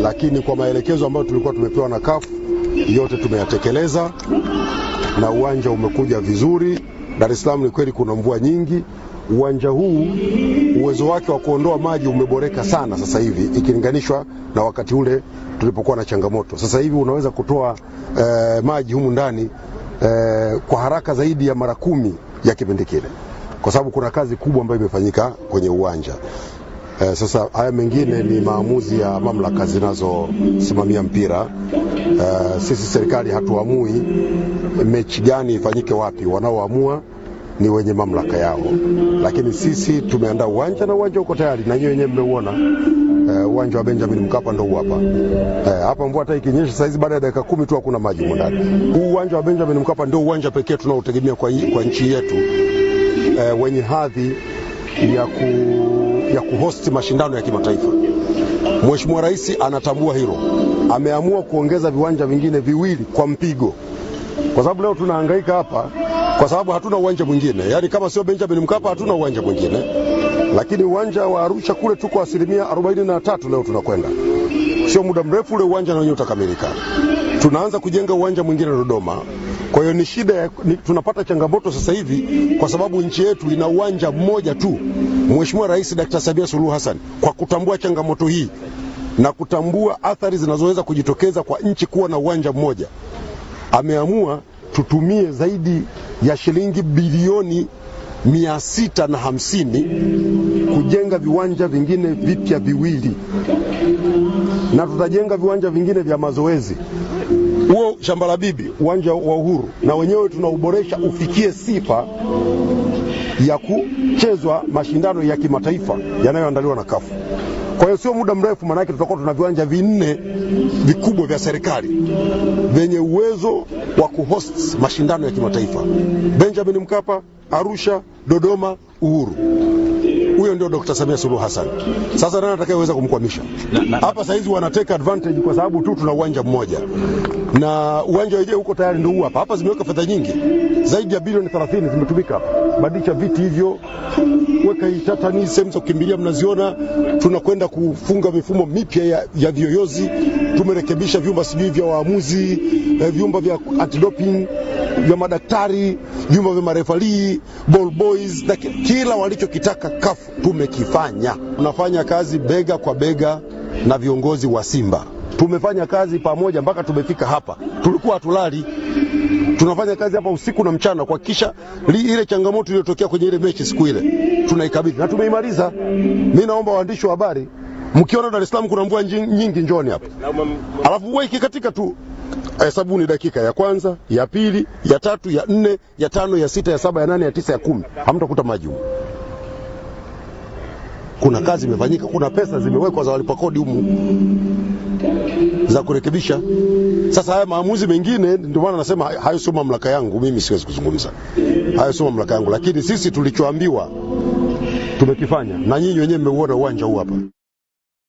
Lakini kwa maelekezo ambayo tulikuwa tumepewa na CAF yote tumeyatekeleza na uwanja umekuja vizuri. Dar es Salaam ni kweli kuna mvua nyingi. Uwanja huu uwezo wake wa kuondoa maji umeboreka sana sasa hivi ikilinganishwa na wakati ule tulipokuwa na changamoto. Sasa hivi unaweza kutoa maji humu ndani kwa haraka zaidi ya mara 10 ya kipindi kile, kwa sababu kuna kazi kubwa ambayo imefanyika kwenye uwanja. Sasa haya mengine ni maamuzi ya mamlaka zinazosimamia mpira. Sisi serikali hatuamui mechi gani ifanyike wapi, wanaoamua ni wenye mamlaka yao, lakini sisi tumeandaa uwanja na uwanja uko tayari na nyinyi wenyewe mmeuona. Uwanja wa Benjamin Mkapa ndio huu hapa. Hapa mvua hata ikinyesha saizi baada ya dakika 10 tu hakuna maji humu ndani. Huu uwanja wa Benjamin Mkapa ndio uwanja pekee tunaotegemea kwa nchi yetu wenye hadhi ya kuhost mashindano ya kimataifa. Mheshimiwa Rais anatambua hilo, ameamua kuongeza viwanja vingine viwili kwa mpigo, kwa sababu leo tunahangaika hapa kwa sababu hatuna uwanja mwingine. Yaani kama sio Benjamin Mkapa hatuna uwanja mwingine, lakini uwanja wa Arusha kule tuko 43% leo tunakwenda, sio muda mrefu ule uwanja na wenyewe utakamilika. Tunaanza kujenga uwanja mwingine Dodoma. Kwa hiyo ni shida, tunapata changamoto sasa hivi kwa sababu nchi yetu ina uwanja mmoja tu. Mheshimiwa Rais Dr. Samia Suluhu Hassan kwa kutambua changamoto hii na kutambua athari zinazoweza kujitokeza kwa nchi kuwa na uwanja mmoja, ameamua tutumie zaidi ya shilingi bilioni 650 kujenga viwanja vingine vipya viwili, na tutajenga viwanja vingine vya mazoezi. Huo shamba la bibi, uwanja wa Uhuru, na wenyewe tunauboresha ufikie sifa ya kuchezwa mashindano ya kimataifa yanayoandaliwa na CAF. Kwa hiyo sio muda mrefu, maanake tutakuwa tuna viwanja 4 vikubwa vya serikali vyenye uwezo wa kuhost mashindano ya kimataifa: Benjamin Mkapa, Arusha, Dodoma, Uhuru. Huyo ndio Dr. Samia Suluhu Hassan. Sasa nani atakayeweza kumkwamisha? Hapa saizi wanateka advantage kwa sababu tu tuna uwanja mmoja, na uwanja wenyewe uko tayari ndio huu hapa. Hapa zimeweka fedha nyingi, zaidi ya bilioni 30 zimetumika hapa. Badilisha viti hivyo, weka hii tatani, sehemu za kukimbilia mnaziona. Tunakwenda kufunga mifumo mipya ya viyoyozi, tumerekebisha vyumba sijui vya waamuzi, vyumba vya anti-doping, vya madaktari, vyumba vya marefali, ball boys, na kila walichokitaka CAF tumekifanya. Tunafanya kazi bega kwa bega na viongozi wa Simba. Tumefanya kazi pamoja mpaka tumefika hapa. Tulikuwa hatulali. Tunafanya kazi hapa usiku na mchana kuhakikisha ile changamoto iliyotokea kwenye ile mechi siku ile tunaikabili na tumeimaliza. Mimi naomba waandishi wa habari, mkiona Dar es Salaam kuna mvua nyingi njoni hapa. Alafu mvua ikikatika tu hesabu ni dakika ya kwanza, ya pili, ya tatu, ya nne, ya tano, ya sita, ya saba, ya nane, ya tisa, ya 10. Hamtakuta maji humu. Kuna kazi imefanyika, kuna pesa zimewekwa za walipa kodi humu za kurekebisha. Sasa haya maamuzi mengine, ndio maana nasema hayo sio mamlaka yangu, mimi siwezi kuzungumza. Hayo sio mamlaka yangu, lakini sisi tulichoambiwa tumekifanya na nyinyi wenyewe mmeuona uwanja huu hapa.